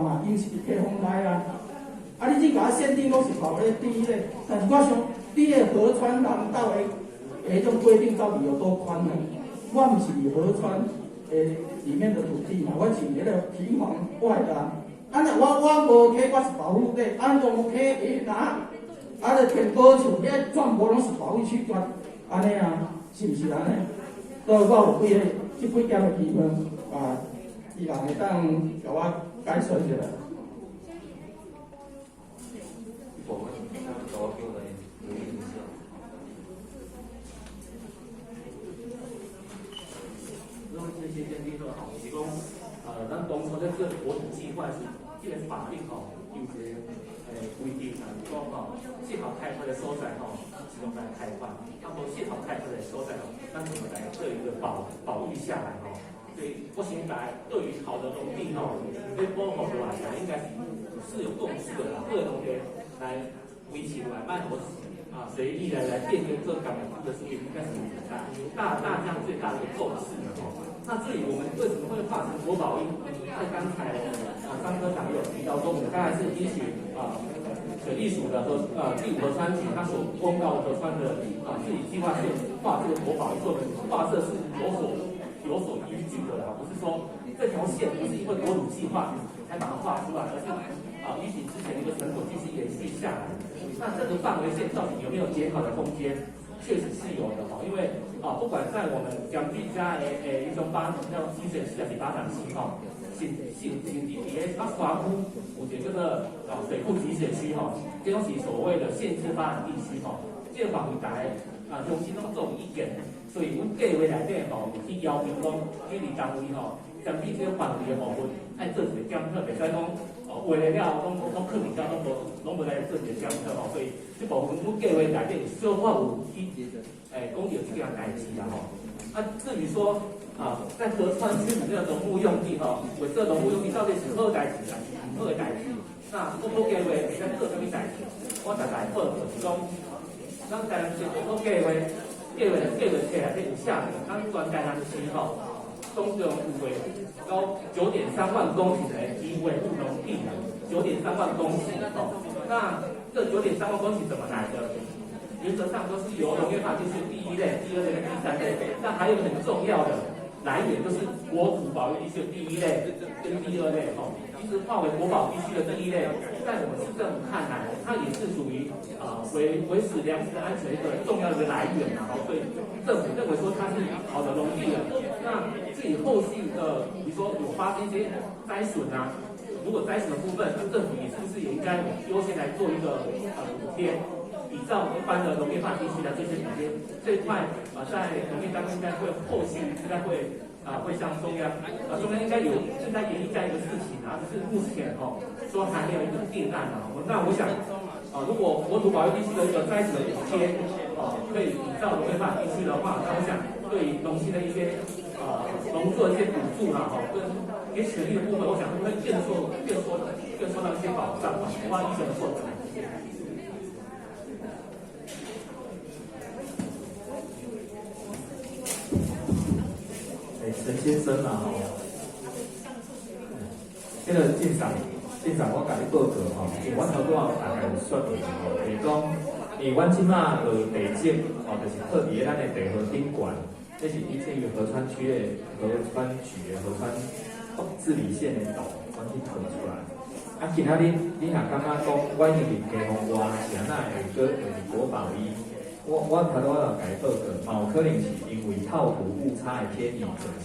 嘛，伊毋是伫堤防內啊。啊，你只共我限定講是保咧第一類，但是我想你的河川廊道的彼種規定到底有多寬呢？我毋是佇河川的裡面的土地嘛，我是佇彼個堤防外的啊。啊，若我無起，我是保護地，啊，若有起會哪？啊，著天寶厝，遐全部攏是保育區段，按呢啊，是毋是按呢？所以我有幾个這幾點的疑問啊，希望會當共我解說一下。部分，我叫來回應一下。那這些先第一個吼，是講，咱當初咧做國土計劃時，這个法令吼有一個規定啊，是講吼，適合開發的所在吼，是用來開發；啊，無適合開發的所在吼，咱怎麼來做一個保育下來吼？所以我相信大家對於好的農地吼，要保護落來，應該是有共識的啦。好的農地來維持落來，莫予啊隨意來變更做工業的事業，應該是大家最大的一個共識的吼。那至於我們為什麼會劃成國保一？在剛才啊張科長也有提到說，我們剛才是依循啊水利署的第五河川局他所公告的河川的啊治理計劃線劃這個國保一，說我們劃設是有所依據的啦，不是說這條線不是因為國土計劃才把它畫出來，而是啊依循之前的一個成果繼續延續下來。那這個範圍線到底有沒有檢討的空間？確實是有的哈，因為啊，不管在我們江居家的一種八叫集水區還是八掌溪吼，是是甚至佇个北沙區有一個叫做啊水庫集水區吼，這種是所謂的限制發展地區吼，這個範圍大家啊鄉親攏總有意見，所以阮計劃內底吼有去要求講，水利單位吼，針對這個範圍的部分，愛做一個檢討，袂使講哦畫了了，攏囥佇遮，攏無來做一個檢討吼，所以這部分阮計劃內底有小可有去講著這件代誌啦吼。啊，至於說啊，在河川區裡面的農牧用地吼，劃設農牧用地到底是好代誌還是毋好的代誌？那國土計劃會使做啥物代誌？我大概報告是講，咱台南市國土計劃冊內底有寫著，咱全台南市吼，總共有劃到9.3萬公頃的已維護農地啦，九點三萬公頃吼。那這九點三萬公頃怎麼來的？原則上都是由農業發地區第一類、第二類跟第三類。那還有很重要的來源，就是國土保育地區的第一類跟第二類吼。其實劃為國保地區的第一類，在我們市政府看來，它也是屬於啊維持糧食安全一個重要的一個來源啊。所以政府認為說它是好的農地了。那至於後續的，比如說有發生一些災損啊，如果災損的部分，政府也是不是也應該優先來做一個補貼？比照一般的農業發地區來這些補貼，這一塊啊，在農業單位應該會後續應該會啊會向中央啊，中央應該有正在研議這樣一個事情啊，只是目前哦說還沒有一個定案啊。那我想啊，如果國土保育地區的一個災損的補貼啊，可以比照農業發地區的話，那我想對於農民的一些農作一些補助啦，哈，跟一些權利的部分，我想會更受到一些保障啊，花醫生的過程。欸，陳先生啊，吼，這个鎮長，我共你報告吼，因為阮頭拄仔大概有說明吼，就是講，因為阮這馬的地籍吼，就是特佇咱的地河頂懸，這是依據於河川區的河川局的河川治理線的圖，阮去圖出來。啊，今仔日你若感覺講，阮已經佇堤防外，是按怎會閣會佇國保一？我頭拄仔有共伊報告，嘛有可能是因為套圖誤差的偏移造成的。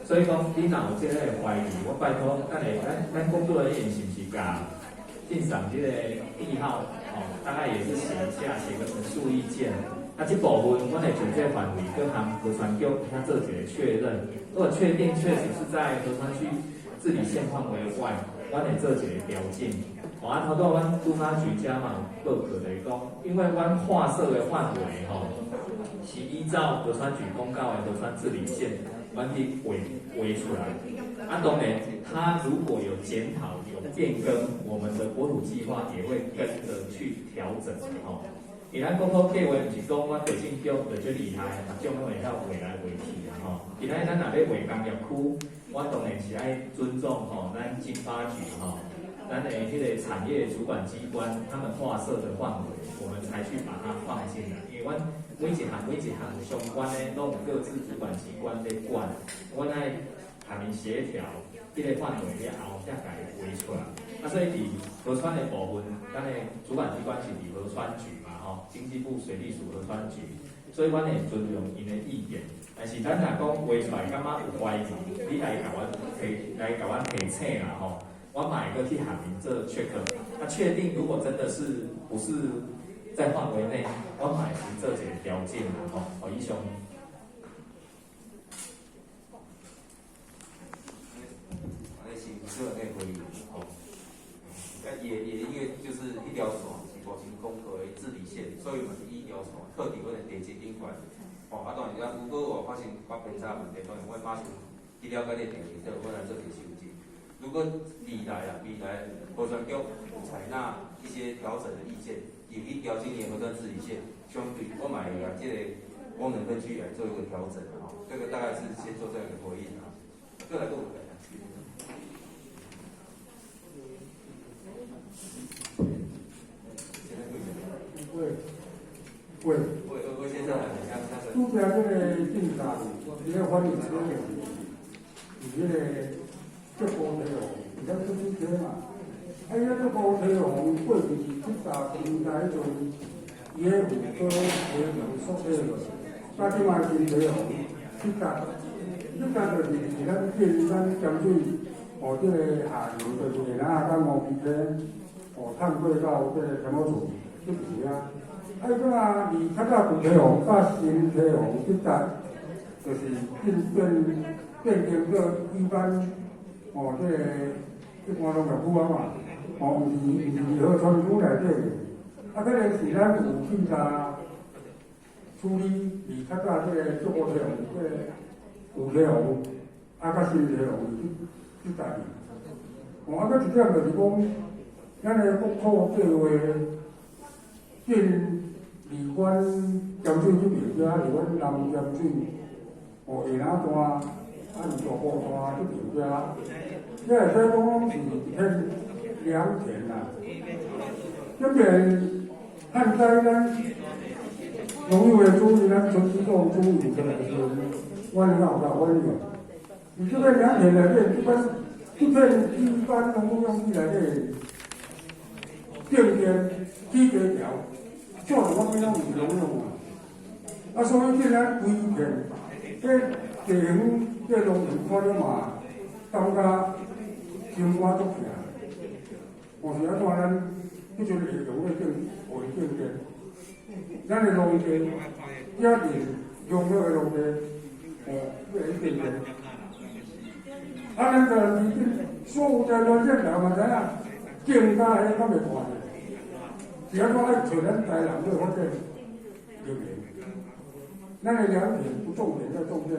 所以講，你若有這个懷疑，我拜託，等下咱工作人員是毋是共鎮長這个地號，哦，大概也是寫一下，寫個陳述意見。啊，這部分阮會就這個範圍，閣和河川局遐做一個確認。如果確定確實是在河川區治理線範圍外，阮會做一個調整。哦，啊，頭拄仔阮都發局遮嘛有報告就是講，因為阮劃設的範圍吼，是依照河川局公告的河川治理線，阮去畫畫出來。啊，當然，他如果有檢討、有變更，我們的國土計劃也會跟着去調整，吼。因为咱国土计划毋是讲阮地政局就足厉害，逐种拢会晓画来画去啊吼。今仔咱若欲画工业区，阮当然是爱尊重吼咱经发局吼，咱的彼个产业主管机关他们划设的范围，我们才去把它放进来。因为阮每一项每一项相关的，拢有各自主管机关咧管，阮爱共𪜶协调，彼个范围了后才共伊画出来。啊，所以伫河川的部分，咱的主管机关是伫河川局嘛，吼，经济部水利署河川局，所以阮会尊重𪜶的意见。但是咱若讲画出來感覺有懷疑，你來共阮提，來共阮提醒啦，吼，我嘛會閣去函𪜶做 check，啊，確定如果真的是不是在範圍內，我嘛會去做一個調整啦，吼，好，以上。按呢是小那個回應，吼。啊，也因為就是一條線是目前公告的治理線，所以嘛是一條線，特佇阮的地質頂懸。吼，啊，當然咱如果有發生較偏差問題，當然阮馬上去了解這定義，阮來做一個修正。如果未來啊，未來河川局有採納一些調整的意見，有去調整的河川治理線，相對我嘛會共這個功能分區來做一個調整吼。這個大概是先做這樣一個回應啊。過來閣有來。喂，喂，喂，魏先生，拄才這個鎮站，伊咧反映這個是彼个竹埔堤防，是咱竹水溪嘛。啊，伊个竹埔堤防過去是70年代彼陣，伊个湖都非常縮小落，啊，這擺新堤防70，70就是咱進咱鹹水，哦，這個下游就是下林仔佮五期溪，哦，探過到這個天母厝，這是啊。啊，伊講啊，離較早舊堤防佮新堤防70，就是變變變更做一般，哦，這個一般農業區啊嘛，哦，毋是河川區內底的。啊，這個是咱有檢查處理離較早這個竹埔堤防，這個舊堤防，啊，佮新堤防這代誌。哦，啊，閣一點就是講，咱的國土計畫進離阮鹹水這邊遮，離阮南鹹水，哦，下林段，啊，是大埔段這邊遮，這會使講攏是一片良田啦。這邊旱災咱農業的主力，咱村子做主力出來的時陣，阮哪有夠反應？佇這片良田內底，這片一般農業用地內底，電電起低橋。做了我們攏毋是農用啊，啊，所以這咱規片，這地方這農民看著嘛，感覺心肝足疼。哦，是按怎咱彼陣會用咧種，會種電，咱的農地，也是用了的農地，哦，會種電。啊，咱台南市所有台南縣人嘛知影，種甲彼較袂看咧。是按怎愛揣咱台南去發展，對不對？咱的良田不種田，再種電。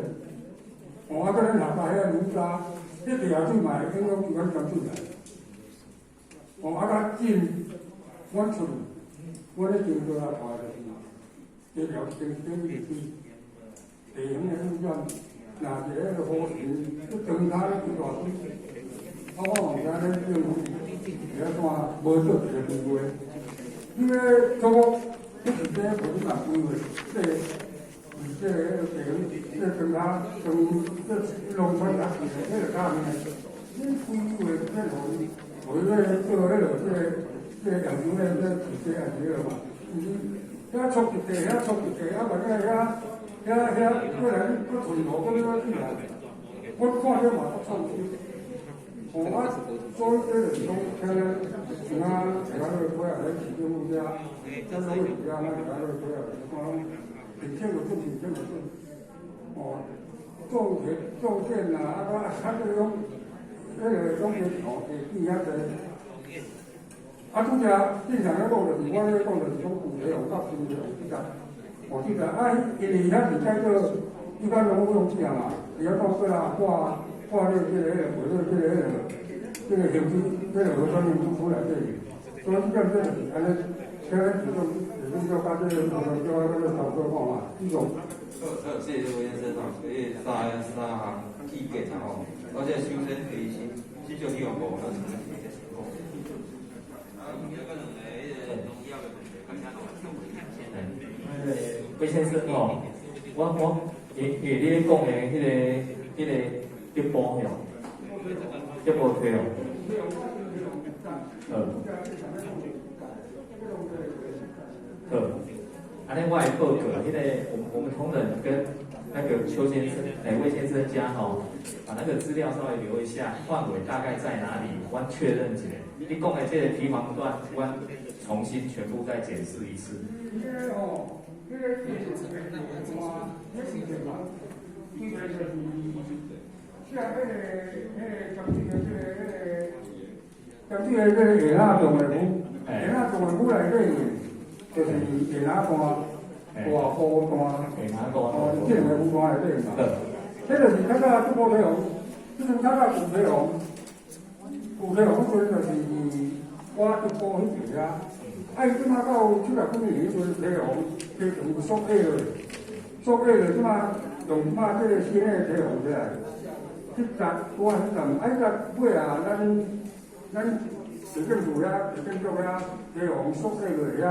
哦，啊，閣咱下巴遐泥沙，彼地下水嘛會影響到阮鹹水來。哦，啊，佮進阮村，阮咧經過啊，看就是地條經經入水，地方的污染，若是彼個河神，去長跤咧規大水。啊，我嘛毋知影恁政府是按怎無做一個規劃。因為中國不是這個國家規劃，這個這個地方，這個長跤長這農村啊，是彼個較物，恁規劃這予伊，予伊咧做彼落這個這個養殖咧，這起這還是彼落嘛？毋是遐撮一塊，遐撮一塊，啊，萬一遐遐遐過來閣吞土，閣欲起來，我看著嘛足創心。哦啊，所以這就是講，聽咱像啊，會使落配合咱市政府遮，咱攏會遮，咱會使落配合，看攏申請就準，申請就準。哦，做鐵做線啦，啊，閣啊，閣講，彼個講的吼，地變遐濟。啊，拄才正常咧講就是，我咧講就是講舊堤防佮新堤防這個，哦，這個啊，因為遐是改做一般農用地啊嘛，是按怎過來劃劃了這個、彼個、劃了這個、彼個，這個行政，這個河川行政區內底，所以這點這就是按呢，请咱市长、市长叫甲这个叫我咱个投诉讲啊，以上。好，好，谢谢魏先生吼，这三项意见啊吼，而且首先提是这种地方无，咱是啊，有个两个迄个农业的问题，那个魏先生吼，我因为你咧讲的彼个德波吼，德波溪哦，好，按呢我会报告，彼个我们同仁跟那个邱先生、魏先生家吼，把那个资料稍微留一下，范围大概在哪里，我确认一下。你講的這個堤防段，我重新全部再檢視一次。這個吼，這個那是這個就是像那個江水的這個那個江水的這個下那重的區，下那重的區內底就是下那段、大埔段、下那段，哦，這兩個區段內底嘛。這就是較早竹埔堤防，這陣較早舊堤防，舊堤防彼陣就是我竹埔彼邊遐。啊，伊這馬到70幾年彼陣堤防堤長縮矮落，縮矮落，這馬用這馬這個新的堤防起來。彼陣拄啊彼陣，啊彼陣尾啊，咱地政处遐、地政局遐堤防縮矮落遐，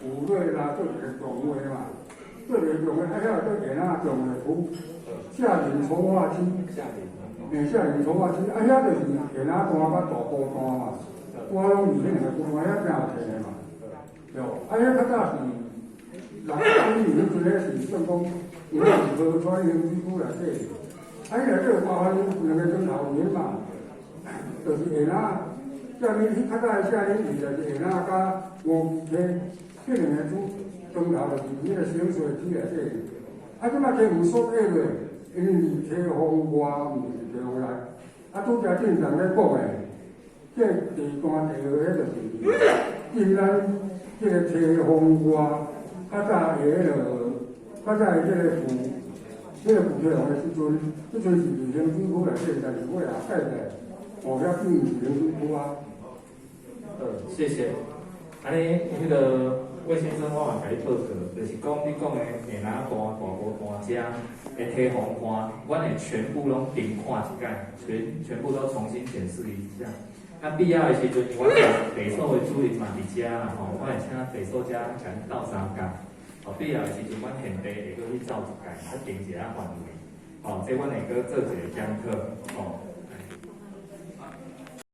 有落來做一個重劃嘛，做一個重劃，啊遐做下那重劃區，下林從化區，下林從化區，啊遐就是下那段佮大埔段嘛，我攏伫彼兩個區段遐正有摕的嘛，對，啊遐較早是60幾年彼陣，彼是算講，因為是河川行水區內底。啊，伊內底有包含兩個鐘頭面嘛，就是下那，下面彼較早的下面就是下那佮五期這兩個主中頭就是彼個省水區內底。啊，這馬溪有縮矮落，因為是堤防外，毋是堤防內。啊，拄才鎮長咧講的，這地段地號，彼就是進咱這個堤防外，較早的彼個，較早的這個舊。這個舊堤防的時陣，彼陣是佇行水區內底，但是尾仔蓋起來，哦，遐變是行水區啊。謝謝。按呢，彼個魏先生，我嘛共你報告，就是講你講的下那段、大埔段遮的堤防段，阮會全部攏重看一擺，全部都重新檢視一下。啊，必要的時陣，阮地所的主任嘛佇遮啦吼，我會請地所遮共阮鬥相共。哦，必要的時陣，阮現地會閣去走一擺，啊定一下範圍。哦，這阮會閣做一個檢討。哦，